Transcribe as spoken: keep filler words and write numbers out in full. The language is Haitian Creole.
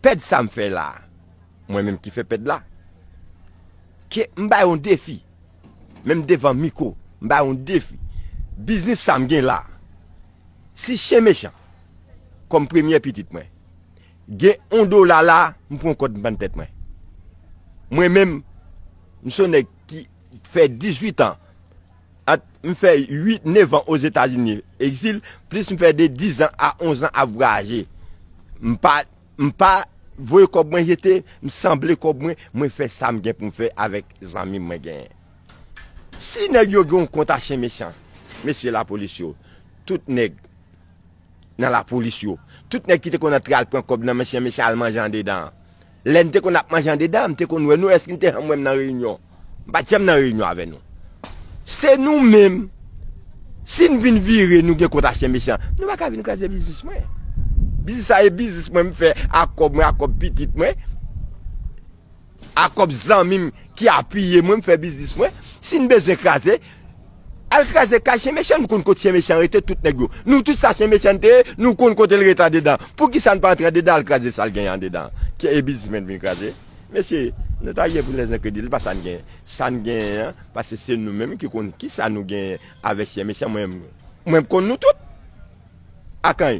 pèd sa m fè la, mwen menm ki fè pèd la. Ke m bay yon defi, menm devan mikwo, m bay yon defi. Biznis sa m gen la, si Chen Mechan, kòm premye pitit mwen, gen yon dola la, m pran kòd m pann tèt mwen. Mwen menm, m se yon nèg ki fè dizuit an, ant m fè uit, nèf an Ozetazini, egzil, plis m fè de diz an a onz an ap vwayaje. M pa, m pa voye kòb mwen jete, m sanble kòb mwen, mwen fè sa m gen pou m fè avèk zanmi m mwen genyen. Si nèg yo gen yon kont a Chen Mechan, mesye lapolis yo, tout nèg nan lapolis yo, tout nèg ki te konn antre al pran kòb nan men Chen Mechan al manje andedan an. Lè n te konn ap manje andedan an, m te konn wè nou, èske n te janm wè m nan reyinyon? M pa t janm nan reyinyon avè nou. Se nou menm, si n vin vire, nou gen kont a Chen Mechan, nou pa ka vin kraze biznis mwen. Biznis sa e biznis mwen m fè ak kòb mwen, ak kòb pitit mwen, ak kòb zanmi m ki apiye mwen, m fè biznis mwen. Si n bezwen kraze, al kraze kay Chen Mechan, nou konn kot Chen Mechan rete, tout nèg yo. Nou tout sa Chen Mechan te ye, nou konn kote l rete andedan. Poukisa n pa antre andedan, al kraze sa l genyen andedan? Ki e biznis mwen vin kraze? Mesye, nou ta ye pou lèzenkredi, li pa sa n genyen. Sa n genyen an, paske se nou menm ki konn kisa nou genyen avèk Chen Mechan. Mwen, mwen m konn nou tout. Akanj,